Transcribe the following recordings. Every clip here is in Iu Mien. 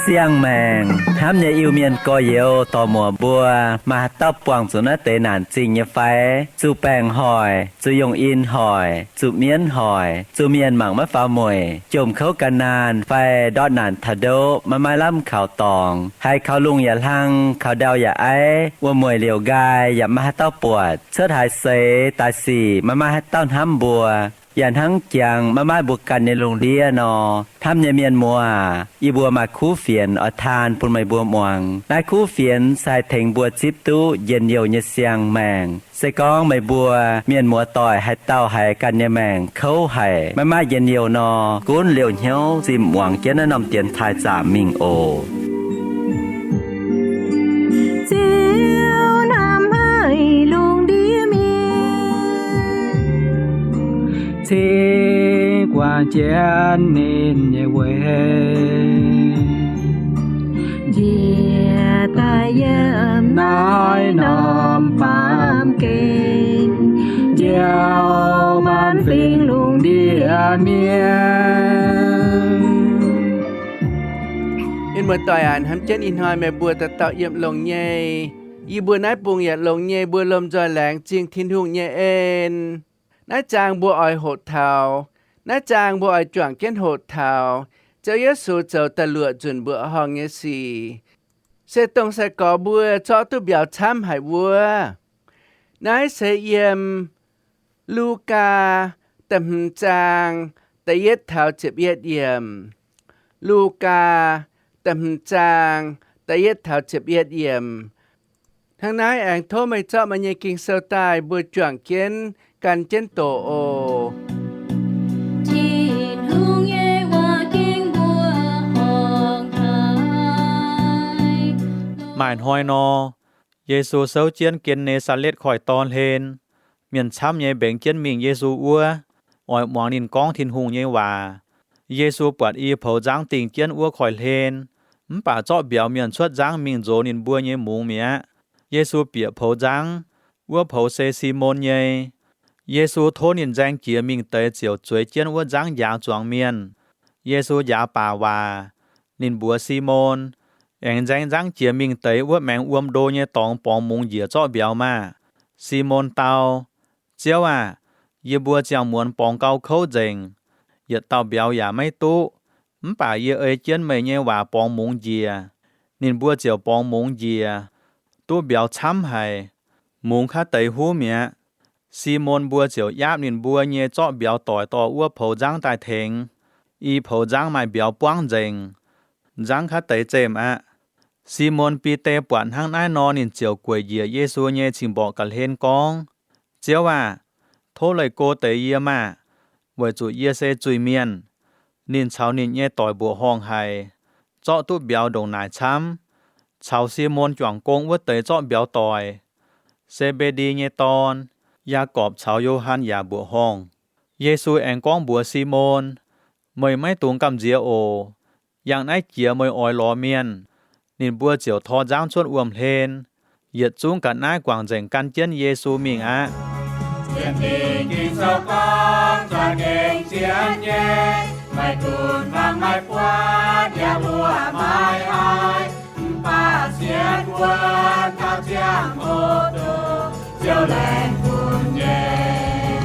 Siang-maengc hnamv nyei Iu-Mienh gorx-youz dorc-muoc mbuo, maaih haaix dauh buangh zuqc naaiv deix naanc zingh nyei fai? Zuqc baengc hoic, zuqc yungh in hoic, zuqc mienv hoic, zuqc mienh mangc maiv faaux mueic, jomc kouv gan naanh fai ndortv naanc taux ndoqv maiv maaih lamh kaux dorngx, haiz kaux lungh yaac hlang, kaux ndau yaac aiv, wuom-mueic liouc nqaai yaac maiv maaih haaix dauh buatc, cuotv haaix seix daaih sic maiv maaih haaix dauh hnamv mbuo, yaac hnangv jangx maiv maaih mbuo ganh nyei lungh ndiev nor, hnamv nyei mienh muoz aac, yie mbuo maaih kuv fienx oix taan bun meih mbuo muangx. Naaiv kuv fienx se haih tengx mbuo zipv duqv njien-youh nyei siang-maengc. Se gorngv meih mbuo mienh muoz-doic haaix dauh haiz ganh nyei maengc kouv haic, maiv maaih njien-youh nor, gunv liouh hnyouv zinh muangx jienv naaiv norm dienx taaih zaamc mingh oc. Ziouv hnamv haic lungh ndiev mienh, cingx guangc jienv ninh nyei weic, njiec daaih yiem naaiv norm baamh gen, njoux maanc fingx lungh ndiev mienh. Mienh muoz-doic aac, hnamv jienv ih hnoi meih mbuo dauh dauh yiem longx nyei. Yie mbuo naaiv bung yaac longx nyei, mbuo lomh nzoih laengz zingh Tin-Hungh nyei en. Naaiv zaang mbuo oix hoqc taux, naaiv zaang mbuo oix juangc jienv hoqc taux Ziouv Yesu zoux da'luoqc nzunc mbuoqc horngh nyei sic, se dongh sai-gorx mbuo zorqv duqv mbiauz camv haic wuov. Naaiv se yiem Lugaa da'hmz zaang da'yietv taux ziepc yietv yiemc. Lugaa da'hmz zaang da'yietv taux ziepc yietv yiemc. Hnangv naaiv aengx tov meih zorqv meih nyei Ging-Sou daaih, mbuo juangc jienv gan jienv doqc oc. Tin-Hungh nyei waac ging mbuo horngh haic. Maaih hnoi nor, Yesu souv jienv Gen^ne^saa^letv Koiv-Dorn hlen. Mienh camv nyei mbengx jienv mingh Yesu wuov, oix muangx ninh gorngv Tin-Hungh nyei waac. Yesu buatc i poux nzangv dingh jienv wuov koiv-hlen, mv baac zorqv mbiauz mienh cuotv nzangv mingh nzox ninh mbuo nyei mungz mi'aqv. Yesu bieqc poux nzangv, wuov poux se Simon nyei. Yesu tov ninh nzaeng jiex mingh deix ziouc zueiz jienv wuov nzangv njaaux zuangx mienh. Yesu njaaux baac waac. Ninh mbuox Simon, Aengx nzaeng nzangv jiex mingh deix wuov maengx wuom ndo nyei dorngx borngz mungz njiec zorqv mbiauz maah! Simon dau, Ziouv aah! Yie mbuo ziangh muonz borngz gau kouv nzengc, yietc dauh mbiauz yaac maiv duqv. Mv baac yie ei jienv meih nyei waac borngz mungz njiec. Ninh mbuo ziouc borngz mungz njiec, duqv mbiauz camv haic, mungz kaav deix huv mi'aqv. Simon mbuo ziouc yaapv ninh mbuo nyei zorqv mbiauz doic dorh wuov poux nzangv daaih tengx. I poux nzangv maaih mbiauz buangv nzengc, nzangv kaav deix zemh aqv. Simon Bide buatc hnangv naaiv nor, ninh ziouc gueic njiec Yesu nyei cing-mborqc ga'hlen gorngv, Ziouv aah! Tov leih go deix yie maah! Weic zuqc yie se zuiz-mienh. Ninh caux ninh nyei doic mbuoqc horngh haic, zorqv duqv mbiauz ndongc naaic camv. Caux Simon juangc gong wuov deix zorqv mbiauz doic. Se^mbe^ndi nyei dorn, Yaagorpc caux Yo^han yaac mbuoqc horngh. Yesu aengx gorngv mbuox Simon, Meih maiv dungx gamh nziex oc. Yangh naaiv jiex meih oix lorz mienh. Ninh mbuo ziouc tor nzangv cuotv wuom-hlen, yietc zungv ga'naaiv guangc nzengc gan jienv Yesu mingh aqv. Sienx Ging-Sou gorngv, za'gengh sienx nyei, maiv gunv mangc maiv buatc yaac mbuoqc maiv haih, mv baac sienx wuonv taux ziangh hoc duqv Ziouv laengz bun nyei.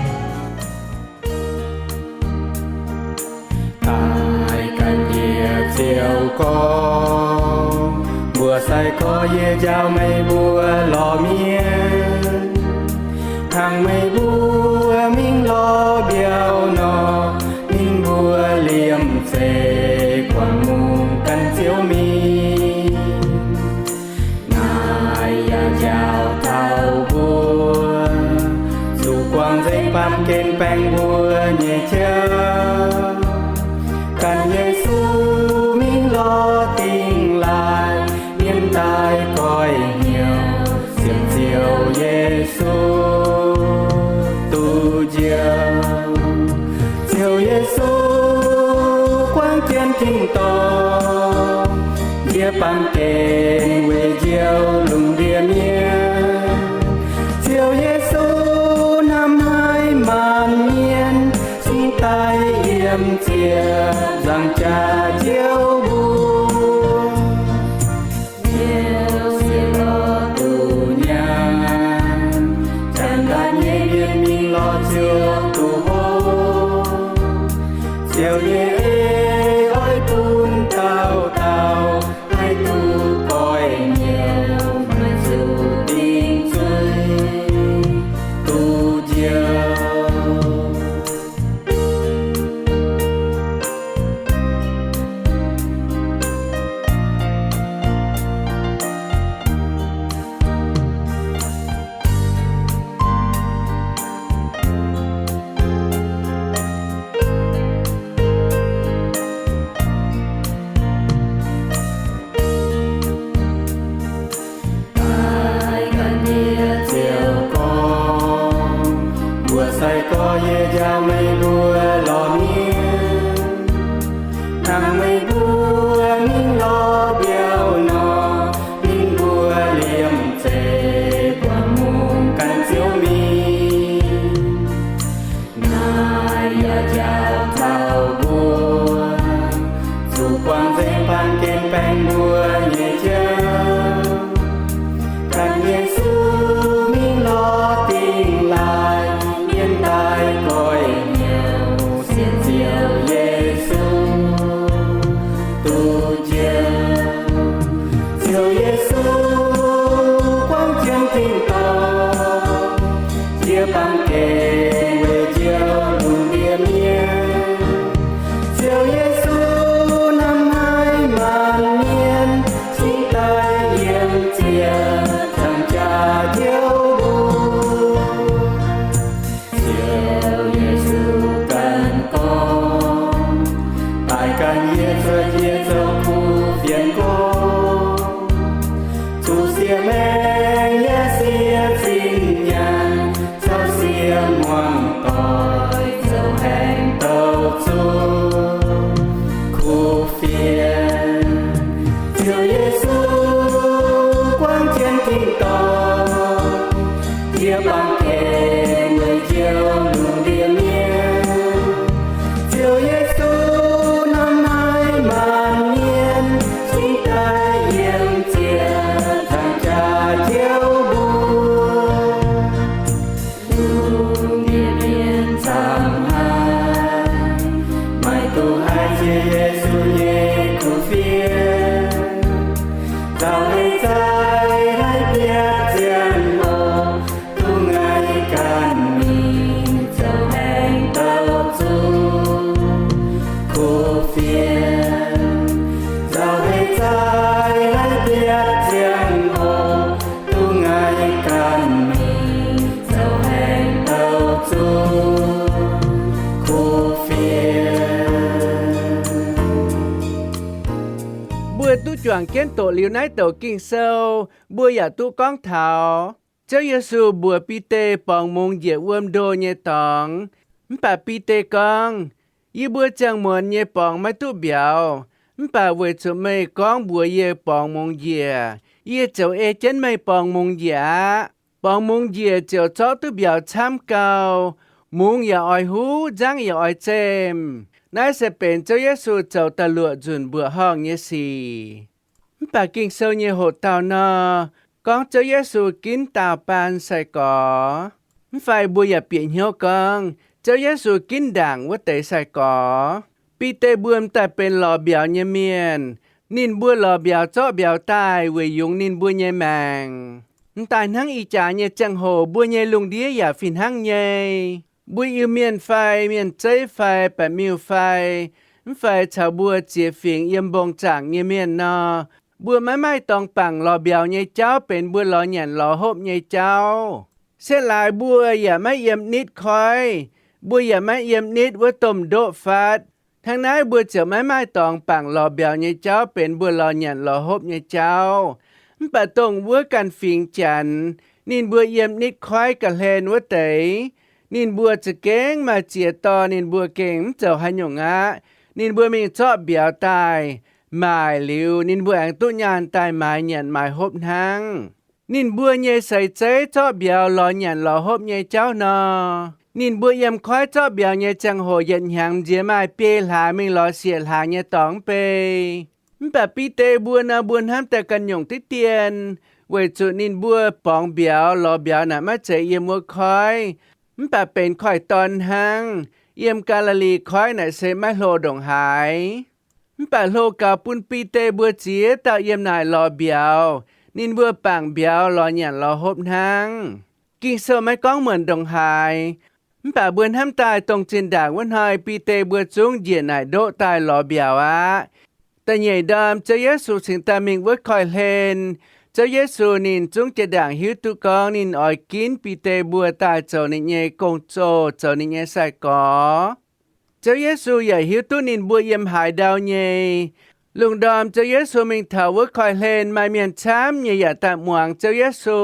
Daaih ganh yie Ziouv gorngv, mbuox sai-gorx yie njaaux meih mbuo lorz mienh, hnangv meih mbuo mingh lorz mbiauz nor, ninh mbuo liemh zeih guangc mungz gan Ziouv mingh. Naaiv yaac njaaux taux mbuo zuqc guangc nzengc baamh gen baengh mbuo nyei jauv. Ganh Yesu mingh lorz dingh laaih, mienh daaih goiv hnyouv sienx Ziouv Yesu duqv njoux. Ziouv Yesu guangc jienv tin-dorngh, Baamh gen weic njoux lungh ndiev mienh, Ziouv Yesu hnamv haic maanc mienh, cingx daaih yiem ziepc nzaangc jaax Ziouv mbuo. Ziouv sieqv lorz duqv nyaanh, jangx daaih nyei mienh mingh lorz Ziouv duqv hopv. Ziouv nyei ei oix bun dauh dauh haih duqv goiv nyouh, maiv zuqc dingc zuiz, duqv njoux. Daaih gan yie Ziouv gorngv, mbuox sai-gorx yie njaaux meih mbuo lorz mienh. Hnangv meih mbuo mingh lorz mbiauh nor, ninh mbuo liemh zeih buatc mungh gan Ziouv mingh. Naaiv yaac njaaux taux mbuo zuqc buangh nzengc baamh gen baengh mbuo nyei jauv. Gan Yesu mingh lorz dingh laaih, yiem daaih goiv nyouh sienx Ziouv Yesu duqv njoux. Ziouv Yesu buangv jienv tin-dorngh, jiex baamh gen weic njoux lungh ndiev mienh. Ziouv Yesu hnamv haic maanc mienh, cingx daaih yiem ziepc nzaangc jaax Ziouv mbuo. Ziouv Yesu ganh gorngv, daaih gan yie cuotv yie zoux kuv fienx gorngv. Zuqc siex maengh yaac siex zinh nyaanh, caux siex muangx doic zoux aengx douc zuqc kuv fienx. Ziouv Yesu buangv jienv tin-dorngh, jiex baamh gen weic njoux lungh ndiev mienh. Ziouv Yesu hnamv haic maanc mienh, cingx daaih yiem ziepc nzaangc jaax Ziouv mbuo. Lungh ndiev mienh camv haic, maiv duqv haih jiex Yesu nyei kuv fienx. Nzauh heix zaih haih bietv ziangh hoc, duqv ngaih ganh mingh zoux aengx douc zuqc kuv fienx. Nzauh heix zaih haih bietv ziangh hoc, duqv ngaih ganh mingh zoux aengx douc zuqc kuv fienx. Mbuo duqv juangc jienv doqc liuz naaiv douc Ging-Sou, mbuo yaac duqv gorngv taux Ziouv Yesu mbuox Bide borngz mungz njiec wuom ndo nyei dorngx. Mv baac Bide gorngv, Yie mbuo ziangh muonz nyei borngz maiv duqv mbiauz, mv baac weic zuqc meih gorngv mbuox yie borngz mungz njiec, yie ziouc ei jienv meih borngz mungz njiec aqv. Borngz mungz njiec ziouc zorqv duqv mbiauz camv gau. Mungz yaac oix huv, nzangv yaac oix zemh. Naaiv se benx Ziouv Yesu zoux da'luoqc nzunc mbuoqc horngh nyei sic. Mv baac Ging-Sou nyei hoqc dauh nor, gorngv Ziouv Yesu ginv daauh baan sai-gorx. Mv fai mbuo yaac bieqc hnyouv gorngv Ziouv Yesu ginv ndaangc wuov deix sai-gorx. Bide mbuo m'daaih benx lorz mbiauz nyei mienh. Ninh mbuo lorz mbiauz zorqv mbiauz daaih weic yungz ninh mbuo nyei maengc. M'daaih hnangv ih jaax nyei ziangh hoc mbuo nyei lungh ndiev yaac fih hnangv nyei. Mbuo Iu-Mienh fai mienh zeiv fai baeqc miuh fai, mv fai caux mbuo ziex fingx yiem mbong zaangc nyei mienh nor, mbuo maiv maaih dorngx bangc lorz mbiauz nyei jauv benx mbuo lorz nyanc lorz hopv nyei jauv. Setv laaix mbuo yaac maiv yiem nitv koiv, mbuo yaac maiv yiem nitv wuov domh ndoqv fatv. Hnangv naaiv mbuo ziouc maiv maaih dorngx bangc lorz mbiauz nyei jauv benx mbuo lorz nyanc lorz hopv nyei jauv. Mv baac dongh wuov ganh fingx Janx, ninh mbuo yiem nitv koiv ga'hlen wuov deix, ninh mbuo za'gengh maaih ziex dorh ninh mbuo gengh mv zoux haaix nyungc aqv. Ninh mbuo mingh zorqv mbiauz daaih, maaic liuz, ninh mbuo aengx duqv nyaanh daaih maaiz nyanc maaiz hopv hnangv. Ninh mbuo nyei seix zeiv zorqv mbiauz lorz nyanc lorz hopv nyei jauv nor, ninh mbuo yiem koiv zorqv mbiauz nyei ziangh hoc yietc hnyangx nziex maaih biei hlaax mingh lorz siec hlaax nyei dorngx mv bei. Mv baac Bide mbuo nor, mbuo hnamv daaih ganh nyungc diqv dien, weic zuqc ninh mbuo borngz mbiauz lorz mbiauz naaic maiv zeiz yiem wuov koiv, mv baac benx koiv-dorn hnangv. Yiem Gaa^li^li Koiv naaic se maiv hlo ndongc haaix. Mv baac hlo gaux bun Bide mbuo ziex dauh yiem naaic lorz mbiauz. Ninh mbuo bangc mbiauz lorz nyanc lorz hopv hnangv. Ging-Sou maiv gorngv muonc ndongc haaix, mv baac mbuo hnamv daaih dongh zinh ndaangc wuov hnoi Bide mbuo zungv njiec naaic ndoqv daaih lorz mbiauz aqv. Da'nyeic ndorm Ziouv Yesu cingx daaih mingh wuov koiv-hlen. Ziouv Yesu ninh zungv jiex ndaangc hiuv duqv gorngv ninh oix ginv Bide mbuo daaih zoux ninh nyei gong-zoh, zoux ninh nyei sai-gorx. Ziouv Yesu yaac hiuv duqv ninh mbuo yiem haaix ndau nyei. Lungh ndorm Ziouv Yesu mingh taux wuov koiv-hlen, maaih mienh camv nyei yaac daaih muangx Ziouv Yesu,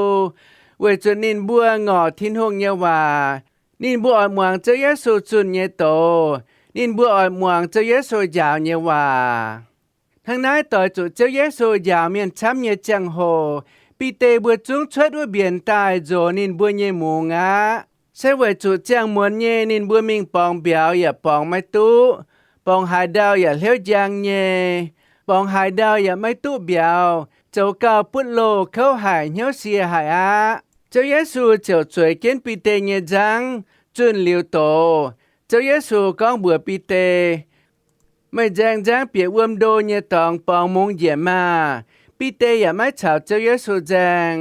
weic zuqc ninh mbuo ngorc Tin-Hungh nyei waac. Ninh mbuo oix muangx Ziouv Yesu zunh nyei doz. Ninh mbuo oix muangx Ziouv Yesu njaaux nyei waac. Hnangv naaiv doix zuqc Ziouv Yesu njaaux mienh camv nyei ziangh hoc, Bide mbuo zungv cuotv wuov mbienx daaih nzox ninh mbuo nyei mungz aqv. Se weic zuqc ziangh muonz nyei ninh mbuo mingh borngz mbiauz yaac borngz maiv duqv, borngz haaix ndau yaac hleuv njang nyei, borngz haaix ndau yaac maiv duqv mbiauz, zoux gauh butv loh, kouv haic, hnyouv sie haic aqv. Ziouv Yesu ziouc zueiz jienv Bide nyei nzangv zunh liuz doz. Ziouv Yesu gorngv mbuox Bide, Meih nzaeng nzangv bieqc wuom ndo nyei dorngx borngz mungz njiec maah! Bide yaac maiv caux Ziouv Yesu nzaeng.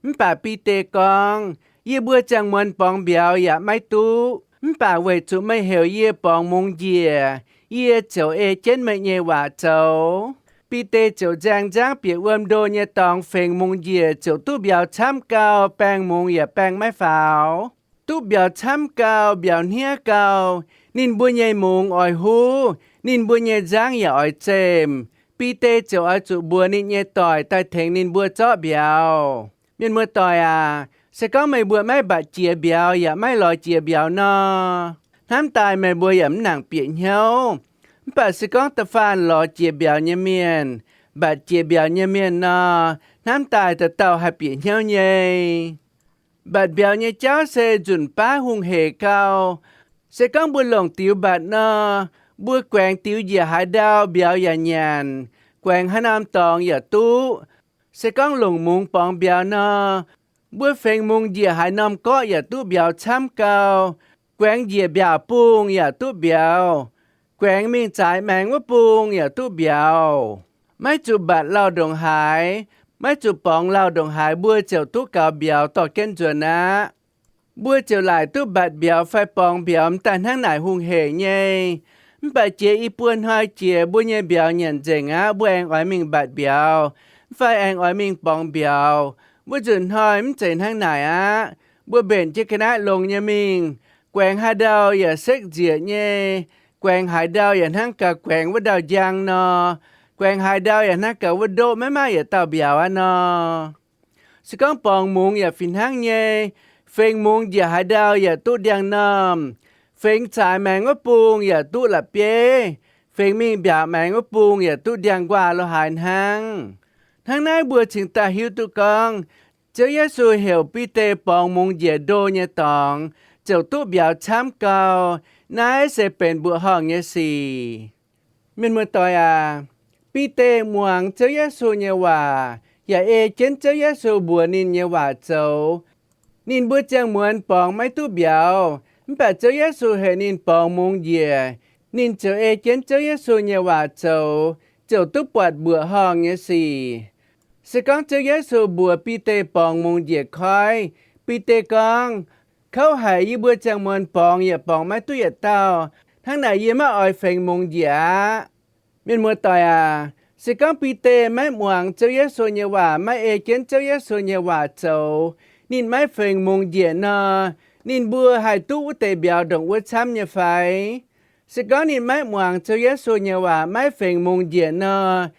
Mv baac Bide gorngv, Yie mbuo ziangh muonz borngz mbiauz yaac maiv duqv. Mv baac weic zuqc meih heuc yie borngz mungz njiec, yie ziouc ei jienv meih nyei waac zoux. Bide ziouc nzaeng nzangv bieqc wuom ndo nyei dorngx fengx mungz njiec ziouc duqv mbiauz camv gau, baeng mungz yaac baeng maiv faaux. Duqv mbiauz camv gau, mbiauz hniev gau, ninh mbuo nyei mungz oix huv, ninh mbuo nyei nzangv yaac oix zemh. Bide ziouc oix zuqc mbuox ninh nyei doic daaih tengx ninh mbuo zorqv mbiauz. Mienh muoz-doic aac, se gorngv meih mbuo maiv mbatc jiex mbiauz yaac maiv lorz jiex mbiauz nor, hnamv daaih meih mbuo yaac mv nangc bieqc hnyouv. Mv baac se gorngv da'faanh lorz jiex mbiauz nyei mienh, mbatc jiex mbiauz nyei mienh nor, hnamv daaih dauh dauh haih bieqc hnyouv nyei. Mbatc mbiauz nyei jauv se nzunc baav hungh hec gau. Se gorngv mbuo longc diux mbatc nor, mbuo guaengx diux njiec haaix ndau mbiauz yaac nyanc, guaengx haaix norm dorngx yaac duqv. Se gorngv longc mungz borngz mbiauz nor, mbuo fengx mungz njiec haaix norm gorqv yaac duqv mbiauz camv gau. Guaengx njiec mbiaauc bung yaac duqv mbiauz. Guaengx mingh zaaix maengx wuov bung yaac duqv mbiauz. Maiv zuqc mbatc lauh ndongc haaix, maiv zuqc borngz lauh ndongc haaix, mbuo ziouc duqv gaux mbiauz dorh jienv nzuonx aqv. Mbuo ziouc laaic duqv mbatc mbiauz fai borngz mbiauz m'daaih hnangv naaic hungh hec nyei. Mv baac jiex i buo hnoi jiex mbuo nyei mbiauz nyanc nzengc aqv, mbuo aengx oix mingh mbatc mbiauz, mv fai aengx oix mingh borngz mbiauz. Wuov nzunc hnoi mv zeiz hnangv naaic aqv. Mbuo mbenc jienv ga'naaiv longx nyei mingh, guaengx haaix ndau yaac sekv nzieqc nyei. Guaengx haaix ndau yaac hnangv gaax guaengx wuov ndau njang nor. Guaengx haaix ndau yaac hnangv gaax wuov ndoqv maiv maaih yietc dauh mbiauz aqv nor. Se gorngv borngz mungz yaac fih hnangv nyei. Fengx mungz njiec haaix ndau yaac duqv ndiangx-normh. Fengx zaaix maengx wuov bung yaac duqv la'bieiv. Fengx mingh mbiaauc maengx wuov bung yaac duqv ndiangx-nquaah lo haaix hnangv. Hnangv naaiv mbuo cingx daaih hiuv duqv gorngv, Ziouv Yesu heuc Bide borngz mungz njiec ndo nyei dorngx ziouc duqv mbiauz camv gau. Naaiv se benx mbuoqc horngh nyei sic. Mienh muoz-doic aac, Bide muangx Ziouv Yesu nyei waac, yaac ei jienv Ziouv Yesu mbuox ninh nyei waac zoux. Ninh mbuo ziangh muonz borngz maiv duqv mbiauz, mv baac Ziouv Yesu heuc ninh borngz mungz njiec, ninh ziouc ei jienv Ziouv Yesu nyei waac zoux, ziouc duqv buatc mbuoqc horngh nyei sic. Se gorngv Ziouv Yesu mbuox Bide borngz mungz njiec koiv, Bide gorngv, Kouv haic, yie mbuo ziangh muonz borngz yaac borngz maiv duqv yietc dauh. Hnangv naaic yie maiv oix fengx mungz njiec aqv. Mienh muoz-doic aac, se gorngv Bide maiv muangx Ziouv Yesu nyei waac, maiv ei jienv Ziouv Yesu nyei waac zoux, ninh maiv fengx mungz njiec nor, ninh mbuo haih duqv wuov deix mbiauz ndongc wuov camv nyei fai? Se gorngv ninh maiv muangx Ziouv Yesu nyei waac, maiv fengx mungz njiec nor,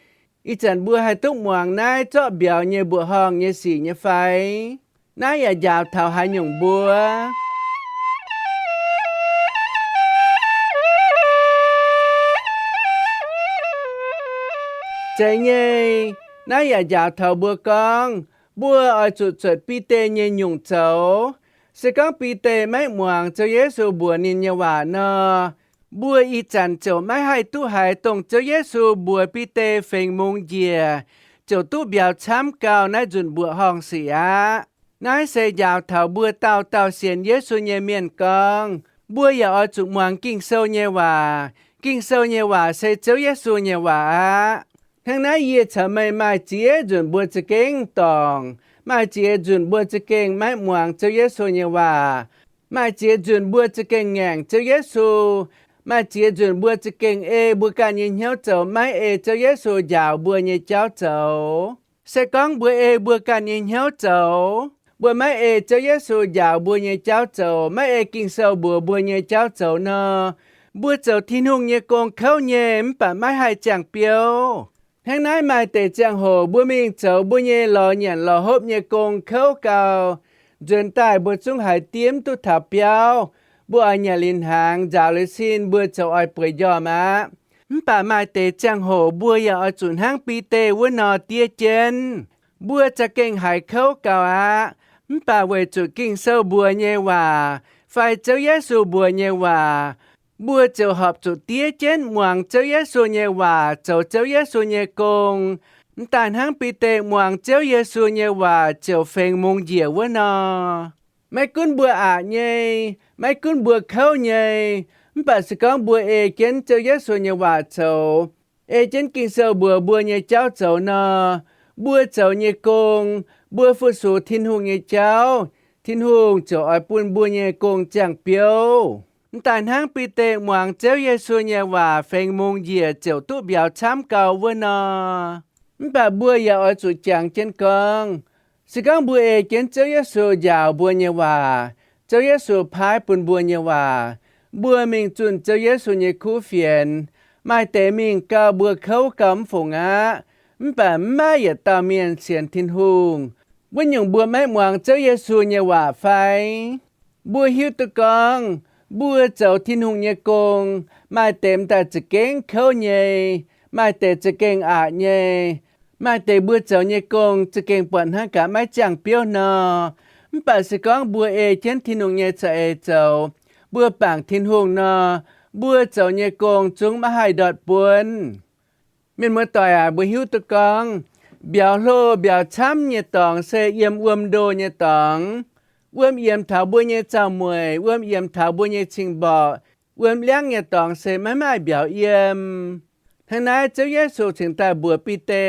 ih zanc mbuo haih duqv muangx naaiv zorqv mbiauz nyei mbuoqc horngh nyei sic nyei fai? Naaiv yaac njaaux taux haaix nyungc mbuo? Zeiz nyei. Naaiv yaac njaaux taux mbuo gorngv, mbuo oix zuqc zuotc Bide nyei nyungc zoux. Se gorngv Bide maiv muangx Ziouv Yesu mbuox ninh nyei waac nor, mbuo ih zanc ziouc maiv haih duqv haiz dongh Ziouv Yesu mbuox Bide fengx mungz njiec, ziouc duqv mbiauz camv gau naaiv nzunc mbuoqc horngh sic aqv. Naaiv se njaaux taux mbuo dauh dauh sienx Yesu nyei mienh gorngv, mbuo yaac oix zuqc muangx Ging-Sou nyei waac. Ging-Sou nyei waac se Ziouv Yesu nyei waac aqv. Hnangv naaiv yie caux meih maaih ziex nzunc mbuo za'gengh dorngc, maaih ziex nzunc mbuo za'gengh maiv muangx Ziouv Yesu nyei waac, maaih ziex nzunc mbuo za'gengh ngaengc Ziouv Yesu, maaih ziex nzunc mbuo za'gengh ei mbuo ganh nyei hnyouv zoux, maiv ei Ziouv Yesu njaaux mbuo nyei jauv zoux. Se gorngv mbuo ei mbuo ganh nyei hnyouv zoux, mbuo maiv ei Ziouv Yesu njaaux mbuo nyei jauv zoux, maiv ei Ging-Sou mbuox mbuo nyei jauv zoux nor, mbuo zoux Tin-Hungh nyei gong kouv nyei mv baac maiv haih ziangh biouv. Hnangv naaiv maaih deix ziangh hoc mbuo mingh zoux mbuo nyei lorz nyanc lorz hopv nyei gong kouv gau, nzuonx daaih mbuo zungv haiz diemv duqv taux biauv. Mbuo oix nyanc liuz hnaangx, nzaaux liuz sin, mbuo zoux oix bueix njormh aqv. Mv baac maaih deix ziangh hoc mbuo yaac oix zuqc hnangv Bide wuov nor diev jienv. Mbuo za'gengh haiz kouv gau aqv. Mv baac weic zuqc Ging-Sou mbuox nyei waac fai Ziouv Yesu mbuox nyei waac, mbuo ziouc horpc zuqc diev jienv muangx Ziouv Yesu nyei waac, zoux Ziouv Yesu nyei gong. Mv daaih hnangv Bide muangx Ziouv Yesu nyei waac ziouc fengx mungz njiec wuov nor, maiv gunv mbuo aqc nyei, maiv gunv mbuo kouv nyei, mv baac se gorngv mbuo ei jienv Ziouv Yesu nyei waac zoux, ei jienv Ging-Sou mbuox mbuo nyei jauv zoux nor, mbuo zoux nyei gong, mbuo fu-sux Tin-Hungh nyei jauv, Tin-Hungh ziouc oix bun mbuo nyei gong ziangh biouv. Mv daaih hnangv Bide muangx Ziouv Yesu nyei waac fengx mungz njiec ziouc duqv mbiauz camv gau wuov nor, mv baac mbuo yaac oix zuqc jangx jienv gorngv, se gorngv mbuo ei jienv Ziouv Yesu njaaux mbuo nyei waac, Ziouv Yesu paaiv bun mbuo nyei waac, mbuo mingh zunh Ziouv Yesu nyei kuv fienx, maaih deix mingh gau mbuo kouv gau mv fungc aqv. Mv baac mv maaih yietc dauh mienh sienx Tin-Hungh. Wuov nyungc mbuo maiv muangx Ziouv Yesu nyei waac fai? Mbuo hiuv duqv gorngv, mbuo zoux Tin-Hungh nyei gong, maaih deix m'daaih za'gengh kouv nyei, maaih deix za'gengh aqc nyei, maaih deix mbuo zoux nyei gong za'gengh buatc hnangv gaax maiv ziangh biouv nor. Mv baac se gorngv mbuo ei jienv Tin-Hungh nyei za'eix zoux, mbuo bangc Tin-Hungh nor, mbuo zoux nyei gong zungv maiv haih ndortv buonv. Mienh muoz-doic aac, mbuo hiuv duqv gorngv, mbiauz hlo mbiauz camv nyei dorngx se yiem wuom ndo nyei dorngx. Wuom yiemx taux mbuo nyei zaux-mueic, wuom yiemx taux mbuo nyei cing-mborqc, wuom liangv nyei dorngx se maiv maaih mbiauz yiem. Hnangv naaiv Ziouv Yesu cingx daaih mbuox Bide,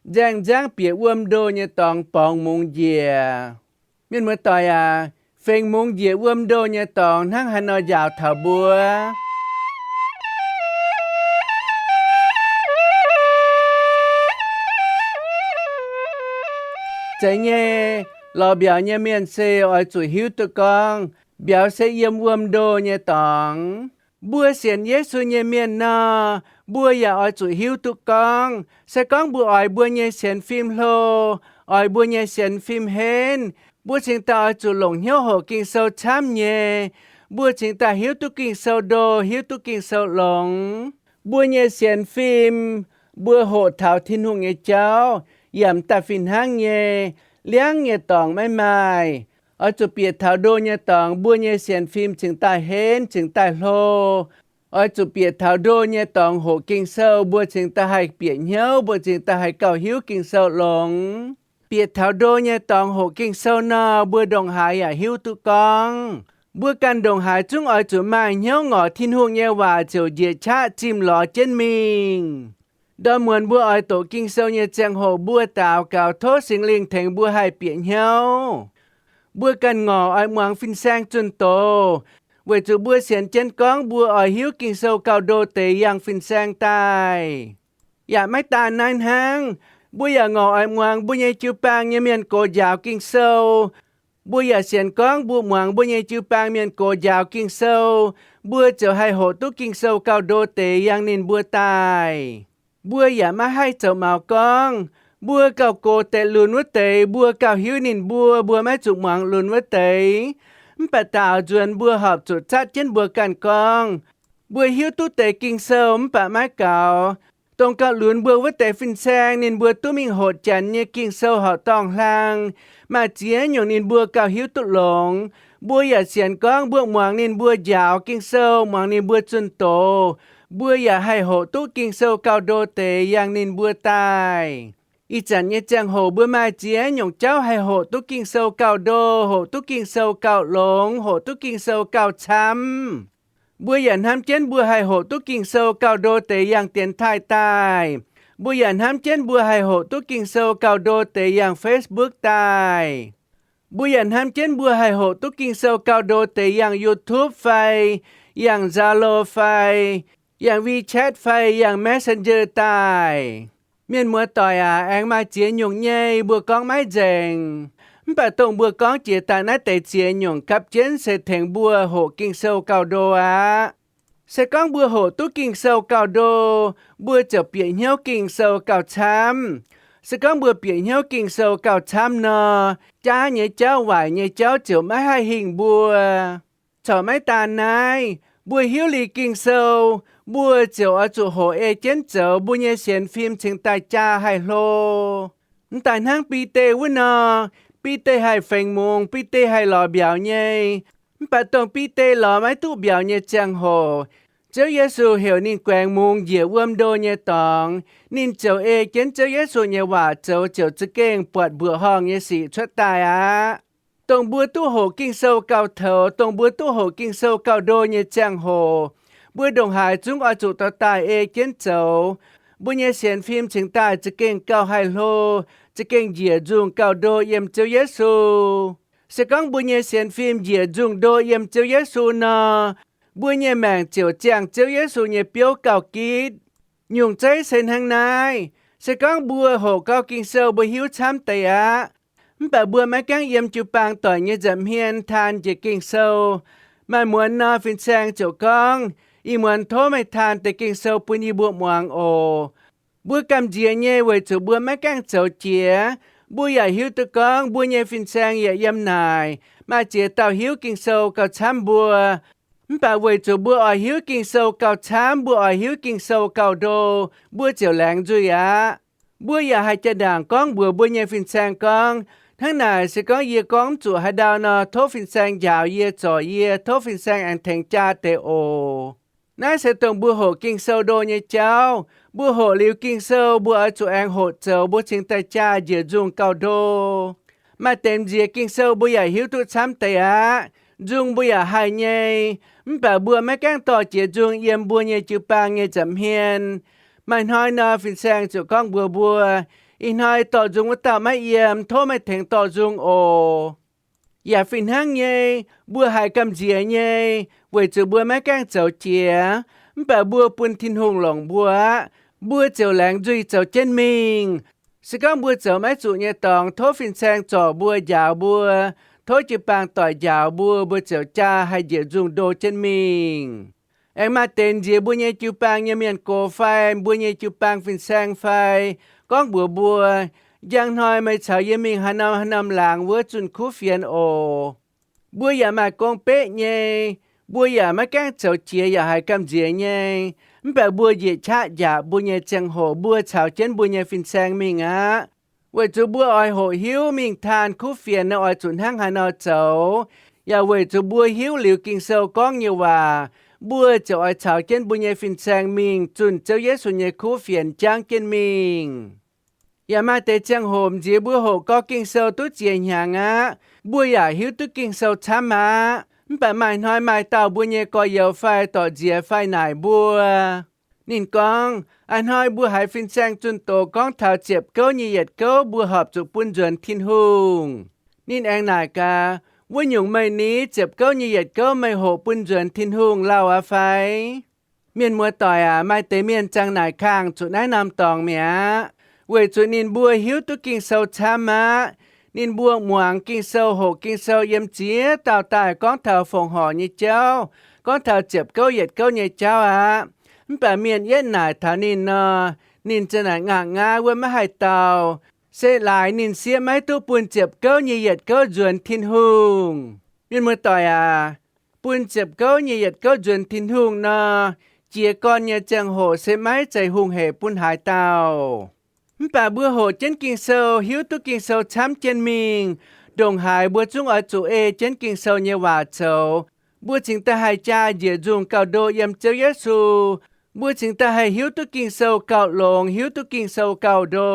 nzaeng nziaangv bieqc wuom ndo nyei dorngx borngz mungz njiec. Mienh muoz-doic aac, fengx mungz njiec wuom ndo nyei dorngx hnangv haaix nor njaaux taux mbuo? Zeiz nyei, lorz mbiauz nyei mienh se oix zuqc hiuv duqv gorngv, mbiauz se yiem wuom ndo nyei dorngx. Mbuo sienx Yesu nyei mienh nor, mbuo yaac oix zuqc hiuv duqv gorngv, se gorngv mbuo oix mbuo nyei sienx fim hlo, oix mbuo nyei sienx fim henv, mbuo cingx daaih oix zuqc longc hnyouv hoqc Ging-Sou camv nyei. Mbuo cingx daaih hiuv duqv Ging-Sou ndo, hiuv duqv Ging-Sou longx. Mbuo nyei sienx fim, mbuo hoqc taux Tin-Hungh nyei jauv, yaac m'daaih fih hnangv nyei, liangv nyei dorngx maiv maaih. Oix zuqc bieqc taux ndo nyei dorngx, mbuo nyei sienx fim cingx daaih henv, cingx daaih hlo. Oix zuqc bieqc taux ndo nyei dorngx hoqc Ging-Sou, mbuo cingx daaih haih bieqc hnyouv, mbuo cingx daaih haih gauh hiuv Ging-Sou longx. Bieqc taux ndo nyei dorngx hoqc Ging-Sou nor, mbuo ndongc haaix yaac hiuv duqv gorngv, mbuo ganh ndongc haaix zungv oix zuqc maaih hnyouv ngorc Tin-Hungh nyei waac ziouc njiec qaqv zimh lorz jienv mingh. Ndorm muonz mbuo oix doqc Ging-Sou nyei ziangh hoc, mbuo daux gaux tov Singx Lingh tengx mbuo haih bieqc hnyouv. Mbuo ganh ngorc oix muangx fin-saeng zunh doz, weic zuqc mbuo sienx jienv gorngv mbuo oix hiuv Ging-Sou gauh ndo deix yangh fin-saeng daaih. Yaac maiv daan naaiv hnangv, mbuo yaac ngorc oix muangx mbuo nyei jiu-baang nyei mienh gox njaaux Ging-Sou. Mbuo yaac sienx gorngv mbuo muangx mbuo nyei jiu-baang mienh gox njaaux Ging-Sou, mbuo ziouc haih hoqc duqv Ging-Sou gauh ndo deix yangh ninh mbuo daaih. Mbuo yaac maiv haih zoux maux gorngv, mbuo gauh gox deix lunx wuov deix, mbuo gauh hiuv ninh mbuo, mbuo maiv zuqc muangx lunx wuov deix. Mv baac daaux nzuonx mbuo horpc zuqc zatv jienv mbuo ganh gorngv, mbuo hiuv duqv deix Ging-Sou mv baac maiv gaux. Dongh gauh lunx mbuo wuov deix fin-saeng, ninh mbuo duqv mingh hoqc Janx nyei Ging-Sou horqc dorngh hlang, maaih ziex nyungc ninh mbuo gauh hiuv duqv longx. Mbuo yaac sienx gorngv mbuo muangx ninh mbuo njaaux Ging-Sou, muangx ninh mbuo zunh doz, mbuo yaac haih hoqc duqv Ging-Sou gauh ndo deix yangh ninh mbuo daaih. Ih zanc nyei ziangh hoc mbuo maaih ziex nyungc jauv haih hoqc duqv Ging-Sou gauh ndo, hoqc duqv Ging-Sou gauh longx, hoqc duqv Ging-Sou gauh camv. Mbuo yaac hnamv jienv mbuo haih hoqc duqv Ging-Sou gauh ndo deix yangh dienx taaih daaih. Mbuo yaac hnamv jienv mbuo haih hoqc duqv Ging-Sou gauh ndo deix yangh Facebook daaih. Mbuo yaac hnamv jienv mbuo haih hoqc duqv Ging-Sou gauh ndo deix yangh YouTube fai yangh Zalo fai yangh WeChat fai yangh Messenger daaih. Mienh muoz-doic aac, aengx maaih ziex nyungc nyei mbuo gorngv maiv nzengc. Mv baac dongh mbuo gorngv jiex daaih naaiv deix ziex nyungc gapv jienv se tengx mbuo hoqc Ging-Sou gauh ndo aqv. Se gorngv mbuo hoqc duqv Ging-Sou gauh ndo, mbuo ziouc bieqc hnyouv Ging-Sou gauh camv. Se gorngv mbuo bieqc hnyouv Ging-Sou gauh camv nor, jaav nyei jauv, waaic nyei jauv ziouc maiv haih hingh mbuo. Corc maiv daan naaiv, mbuo hiuv liuz Ging-Sou, mbuo ziouc oix zuqc hoqc ei jienv zoux, mbuo nyei sienx fim cingx daaih jaa haih hlo. Mv daaih hnangv Bide wuov nor, Bide haih fengx mungz, Bide haih lorz mbiauz nyei. Mv baac dongh Bide lorz maiv duqv mbiauz nyei ziangh hoc, Ziouv Yesu heuc ninh guaengx mungz njiec wuom ndo nyei dorngx, ninh ziouc ei jienv Ziouv Yesu nyei waac zoux, ziouc za'gengh buatc mbuoqc horngh nyei sic cuotv daaih aqv. Dongh mbuo duqv hoqc Ging-Sou gauh toux, dongh mbuo duqv hoqc Ging-Sou gauh ndo nyei ziangh hoc, mbuo ndongc haaix zungv oix zuqc dorh daaih ei jienv zoux. Mbuo nyei sienx fim cingx daaih za'gengh gauh haih hlo, za'gengh njiec nzungh gauh ndo yiem Ziouv Yesu. Se gorngv mbuo nyei sienx fim njiec nzungh ndo yiem Ziouv Yesu nor, mbuo nyei maengc ziouc ziangh Ziouv Yesu nyei biouv gauh gitv. Nyungc zeiv se hnangv naaiv. Se gorngv mbuo hoqc gau Ging-Sou, mbuo hiuv camv deix aqv. Mv baac mbuo maiv gaengh yiem jiu-baang doic nyei nza'hmien taan njiec Ging-Sou. Maaih muonz nor, fin-saeng ziouc gorngv, Ih muonz tov meih taan deix Ging-Sou bun yie mbuo muangx oc. Mbuo gamh nziex nyei weic zuqc mbuo maiv gaengh zoux jiex. Mbuo yaac hiuv duqv gorngv mbuo nyei fin-saeng yaac yiem naaic, maaih ziex dauh hiuv Ging-Sou gauh camv mbuo. Mv baac weic zuqc mbuo oix hiuv Ging-Sou gauh camv, mbuo oix hiuv Ging-Sou gauh ndo, mbuo ziouc laengz nzuih aqv. Mbuo yaac haih jaa-ndaangc gorngv mbuox mbuo nyei fin-saeng gorngv, Hnangv naaic se gorngv yie gorngv mv zuqc haaix ndau nor, tov fin-saeng njaaux yie, zorc yie, tov fin-saeng aengx tengx jaa deix oc. Naaiv se dongh mbuo hoqc Ging-Sou ndo nyei jauv. Mbuo hoqc liuz Ging-Sou, mbuo oix zuqc aengx hoqc zoux, mbuo cingx daaih jaa njiec nzungh gauh ndo. Maaih deix m'nziex Ging-Sou mbuo yaac hiuv duqv camv deix aqv. Nzung mbuo yaac haih nyei, mv baac mbuo maiv gaengh dorh jiex nzung yiem mbuo nyei jiu-baang nyei nza'hmien. Maaih hnoi nor, fin-saeng ziouc gorngv mbuox mbuo, Ih hnoi dorh nzung wuov dauh maiv yiem, tov meih tengx dorh nzung oc. Yaac fih hnangv nyei, mbuo haiz gamh nziex nyei, weic zuqc mbuo maiv gaengh zoux jiex, mv baac mbuo bun Tin-Hungh longc mbuo aqv, mbuo ziouc laengz nzuih zoux jienv mingh. Se gorngv mbuo zoux maiv zuqc nyei dorngx, tov fin-saeng zorc mbuo, njaaux mbuo, tov jiu-baang doic njaaux mbuo, mbuo ziouc jaa haih njiec nzungh ndo jienv mingh. Aengx maaih deix m'nziex mbuo nyei jiu-baang nyei mienh gox fai mbuo nyei jiu-baang fin-saeng fai gorngv mbuox mbuo, Njang hnoi meih caux yie mingh haaix norm haaix norm laangz wuov zunh kuv fienx oc. Mbuo yaac maaih gong beqv nyei, mbuo yaac maiv gaengh zoux jiex yaac haiz gamh nziex nyei, mv baac mbuo njiec qaqv njaapc mbuo nyei ziangh hoc mbuo caux jienv mbuo nyei fin-saeng mingh aqv. Weic zuqc mbuo oix hoqc hiuv mingh taan kuv fienx nor oix zuqc hnangv haaix nor zoux, yaac weic zuqc mbuo hiuv liuz Ging-Sou gorngv nyei waac, mbuo ziouc oix caux jienv mbuo nyei fin-saeng mingh zunh Ziouv Yesu nyei kuv fienx jangv jienv mingh. Yaac maaih deix ziangh hoc m'nziex mbuo hoqc gau Ging-Sou duqv ziex hnyangx aqv, mbuo yaac hiuv duqv Ging-Sou camv aqv. Mv baac maaih hnoi maaih dauh mbuo nyei gorx-youz fai dorc nziex fai naaic mbuo, ninh gorngv, A'hnoi mbuo haiz fin-saeng zunh doz gorngv taux ziepc gouv nyei yietc gouv mbuo horpc zuqc bun nzuonx Tin-Hungh. Ninh aengx naaic gaax, Wuov nyungc meih ni ziepc gouv nyei yietc gouv meih hoqc bun nzuonx Tin-Hungh lauh aqv fai? Mienh muoz-doic aac, maaih deix mienh ziang naaic kangh zuqc naaiv norm dorngx mi'aqv, weic zuqc ninh mbuo hiuv duqv Ging-Sou camv aqv. Ninh mbuo muangx Ging-Sou, hoqc Ging-Sou yiem ziex dauh daaih gorngv taux fongc horc nyei jauv, gorngv taux ziepc gouv yietc gouv nyei jauv aqv. Mv baac mienh yietv naaic taux ninh nor, ninh ziang naaic ngaangh nqaai wuov maiv haih dau, se laaix ninh sieqv maiv duqv bun ziepc gouv nyei yietc gouv nzuonx Tin-Hungh. Mienh muoz-doic aac, bun ziepc gouv nyei yietc gouv nzuonx Tin-Hungh nor, jiez gorn nyei ziangh hoc se maiv zeiz hungh hec bun haaix dauh. Mv baac mbuo hoqc jienv Ging-Sou, hiuv duqv Ging-Sou camv jienv mingh, ndongc haaix mbuo zungv oix zuqc ei jienv Ging-Sou nyei waac zoux. Mbuo cingx daaih haih jaa njiec nzungh gauh ndo yiem Ziouv Yesu. Mbuo cingx daaih haih hiuv duqv Ging-Sou gauh longx, hiuv duqv Ging-Sou gauh ndo.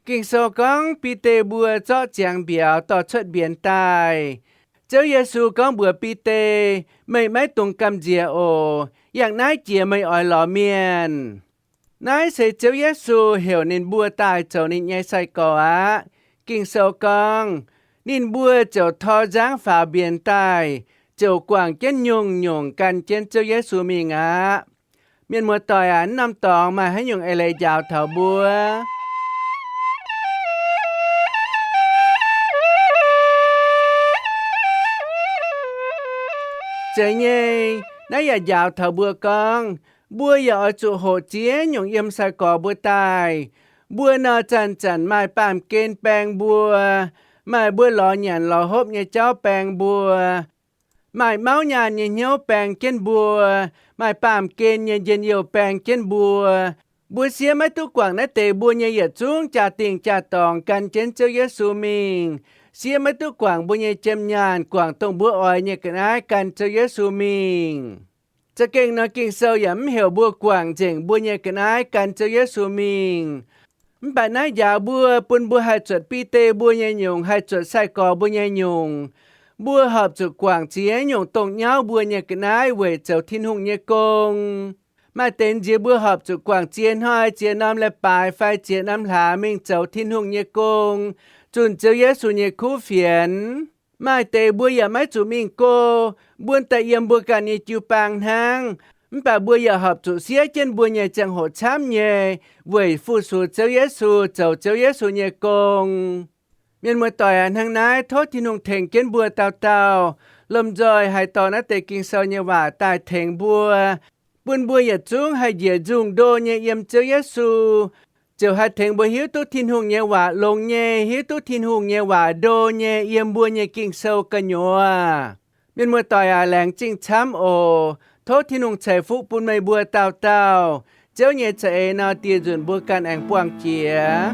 Ging-Sou gorngv Bide mbuo zorqv ziangx mbiauz dorh cuotv mbienx daaih. Ziouv Yesu gorngv mbuox Bide, Meih maiv dungx gamh nziex oc. Yangh naaiv jiex meih oix lorz mienh. Naaiv se Ziouv Yesu heuc ninh mbuo daaih zoux ninh nyei sai-gorx aqv. Ging-Sou gorngv, Ninh mbuo ziouc tor nzangv faaux mbienx daaih, ziouc guangc jienv nyungc-nyungc gan jienv Ziouv Yesu mingh aqv. Mienh muoz-doic aac, naaiv norm dorngx maaih haaix nyungc eix leiz njaaux taux mbuo? Zeiz nyei. Naaiv yaac njaaux taux mbuo gorngv, mbuo yaac oix zuqc hoqc ziex nyungc yiem sai-gorx mbuo daaih. Mbuo nor zanc-zanc maaih baamh gen baeng mbuo, maaih mbuo lorz nyanc lorz hopv nyei jauv baeng mbuo, maaih mauv nyaanh nyei hnyouv baeng jienv mbuo, maaih baamh gen nyei njien-youh baeng jienv mbuo. Mbuo siev maiv duqv guangc naaiv deix mbuo nyei yietc zungv jaa-dingh jaa-dorngx gan jienv Ziouv Yesu mingh. Siev maiv duqv guangc mbuo nyei jiem nyaanh, guangc dongh mbuo oix nyei ga'naaiv gan Ziouv Yesu mingh. Za'gengh nor Ging-Sou yaac mv heuc mbuo guangc nzengc mbuo nyei ga'naaiv gan Ziouv Yesu mingh. Mv baac naaiv njaaux mbuo, bun mbuo haih zuotc Bide mbuo nyei nyungc, haih zuotc sai-gorx mbuo nyei nyungc. Mbuo horpc zuqc guangc ziex nyungc dongh nyauv mbuo nyei ga'naaiv weic zoux Tin-Hungh nyei gong. Maaih deix nziex mbuo horpc zuqc guangc ziex hnoi, ziex norm leiz-baaix fai ziex norm hlaax mingh zoux Tin-Hungh nyei gong, zunh Ziouv Yesu nyei kuv fienx. Maaih deix mbuo yaac maiv zuqc mingh go, mbuo daaih yiem mbuo ganh nyei jiu-baang hnangv. Mv baac mbuo yaac horpc zuqc siev jienv mbuo nyei ziangh hoc camv nyei weic fu-sux Ziouv Yesu, zoux Ziouv Yesu nyei gong. Mienh muoz-doic aac, hnangv naaiv tov Tin-Hungh tengx jienv mbuo dauh dauh, lomh nzoih haih dorh naaiv deix Ging-Sou nyei waac daaih tengx mbuo, bun mbuo yietc zungv haih njiec nzungh ndo nyei yiem Ziouv Yesu, ziouc haih tengx mbuo hiuv duqv Tin-Hungh nyei waac longx nyei, hiuv duqv Tin-Hungh nyei waac ndo nyei yiem mbuo nyei Ging-Sou gu'nyuoz. Mienh muoz-doic aac, laengz zingh camv oc. Tov Tin-Hungh ceix fuqv bun meih mbuo dauh dauh. Ziouv nyei za'eix nor, dieh nzunc mbuo ganh aengx buangh jiex.